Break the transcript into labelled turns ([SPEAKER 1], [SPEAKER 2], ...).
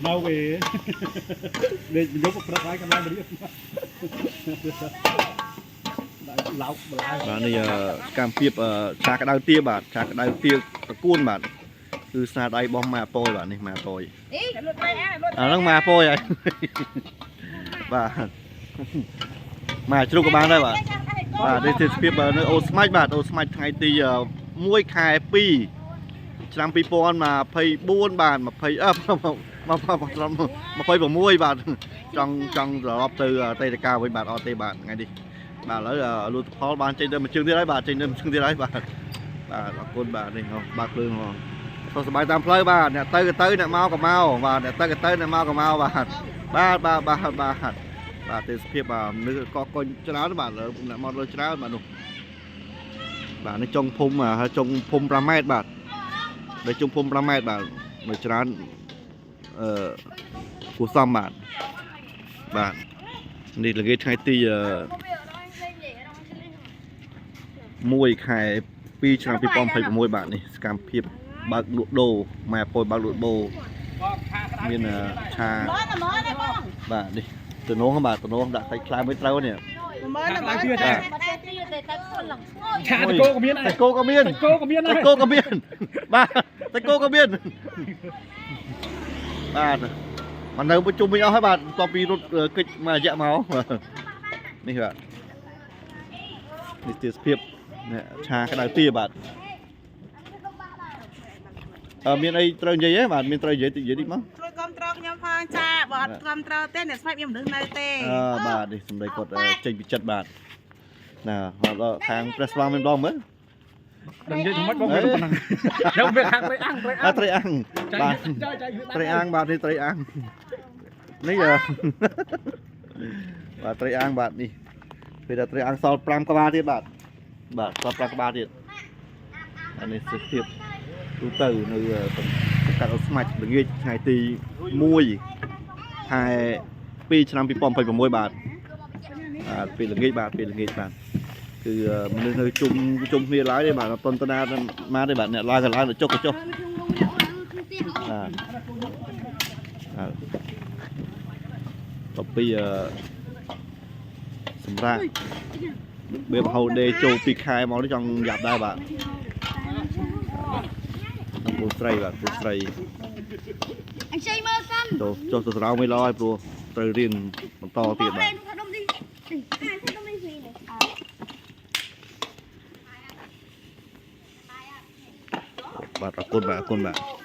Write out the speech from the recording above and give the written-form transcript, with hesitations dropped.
[SPEAKER 1] នៅគេដេកយកព្រឹកហើយកន្លងរៀបដាក់ឡោកបន្លែ
[SPEAKER 2] បាទនេះសកម្មភាពឆាក្តៅទាបាទឆាក្តៅទាតកួនបាទគឺស្នាដៃរបស់ម៉ាប៉យបាទនេះម៉ាប៉យ
[SPEAKER 3] លក់ត្រីអាលក់
[SPEAKER 2] អាហ្នឹងម៉ាប៉យហើយបាទម៉ាជ្រូកក៏បានដែរបាទបាទនេះទេសភាពនៅអូស្មាច់បាទអូស្មាច់ថ្ងៃទី1ខែ2ឆ្នាំ2024បាទ20អឺ26បាទចង់ចង់ត្រឡប់ទៅអតីតកាលវិញបាទអត់ទេបាទថ្ងៃនេះបាទឥឡូវលូតផលបានចេញទៅមួយជើងទៀតហើយបាទចេញទៅមួយជើងទៀតហើយបាទបាទអរគុណបាទនេះហ៎បាទភ្លើងហ៎សុខសប្បាយតាមផ្លូវបាទអ្នកទៅក៏ទៅអ្នកមកក៏មកបាទអ្នកទៅក៏ទៅអ្នកមកក៏មកបាទបាទបាទបាទបាទបាទទេសភាពបាទមនុស្សកកកុញច្រើនបាទអ្នកមកលើច្រើនបាទនោះបាទនេះចុងភូមិហើយចុងភូមិ5ម៉ែត្របាទដែលចុងភូមិ5ម៉ែត្របាទនៅច្រើនអឺគួសមបាទបាទនេះល្ងាចថ្ងៃទីអឺ 1ខែ2ឆ្នាំ2026បាទនេះសកម្មភាពបើកលក់ដូរម៉ែពយបើកលក់ដូរមានឆា
[SPEAKER 3] ម៉នម៉នទេបង
[SPEAKER 2] បាទនេះតំណងបាទតំណងដាក់សាច់ខ្លាមួយត្រូវនេះ
[SPEAKER 3] ម៉នម៉ន
[SPEAKER 1] ទៀតតែឆាតកោក៏មានដែរ
[SPEAKER 2] តែគោក៏មាន
[SPEAKER 1] តកោក៏មានដែរ
[SPEAKER 2] តែគោក៏មានបាទតែគោក៏មានបាទមកនៅប្រជុំវិញអស់ហើយបាទបន្ទាប់ពីរត់គេចមួយរយៈមកនេះបាទនេះទេសភាពនេះឆាក្តៅទាបាទអឺមានអីត្រូវនិយាយទេបាទមានត្រូវនិយាយតិចនិយាយតិចមក
[SPEAKER 3] ជួយគ្រប់គ្រងខ្ញុំផងចាបើអត់គ្រប់គ្រងទេអ្នកស្មាច់មានមនុស្សនៅទេ
[SPEAKER 2] អឺបាទនេះសម្ដីគាត់ចេញពីចិត្តបាទណាដល់ខាងព្រះស្វាមីម្ដងមើល
[SPEAKER 1] ដឹងនិយាយធ្វើម៉េចបងវាប៉ុណ្ណឹងខ្ញុំវាខាងត្រីអាំងត្រី
[SPEAKER 2] អ่ะត្រី
[SPEAKER 1] អាំង
[SPEAKER 2] អាំងបាទ
[SPEAKER 1] ចៃចៃ
[SPEAKER 2] ត្រីអាំងបាទនេះត្រីអាំងនេះអឺបាទត្រីអាំងបាទនេះពេលថាត្រីអាំងសល់5ក្បាលទៀតបាទបាទសល់5ក្បាលទៀតអានេះសភាពទូទៅនៅសង្កាត់អូស្មាច់ល្ងាចថ្ងៃទី1ខែ2ឆ្នាំ2026បាទបាទពេលល្ងាចបាទពេលល្ងាចបាទគឺមនុស្សនៅជុំជុំគ្នាឡើយទេបាទអត់តន្តនាមកទេបាទអ្នកឡើងក៏ឡើងអ្នកចុះក៏ចុះ បាទបាទតពីអឺសម្រាប់បៀបហូដេចូលពីខែមកនេះចង់យ៉ាប់ដែរបាទនឹងពូស្រីបាទពូស្រី
[SPEAKER 4] អញ្ជើញមើលសិន
[SPEAKER 2] ចូលចុះទៅស្រោមមិនល្អហើយព្រោះត្រូវរៀនបន្តទៀតបាទ
[SPEAKER 4] ថាដុំនេះថាដុំនេះវិញ
[SPEAKER 2] បាទអរគុណបាទអរគុណបាទ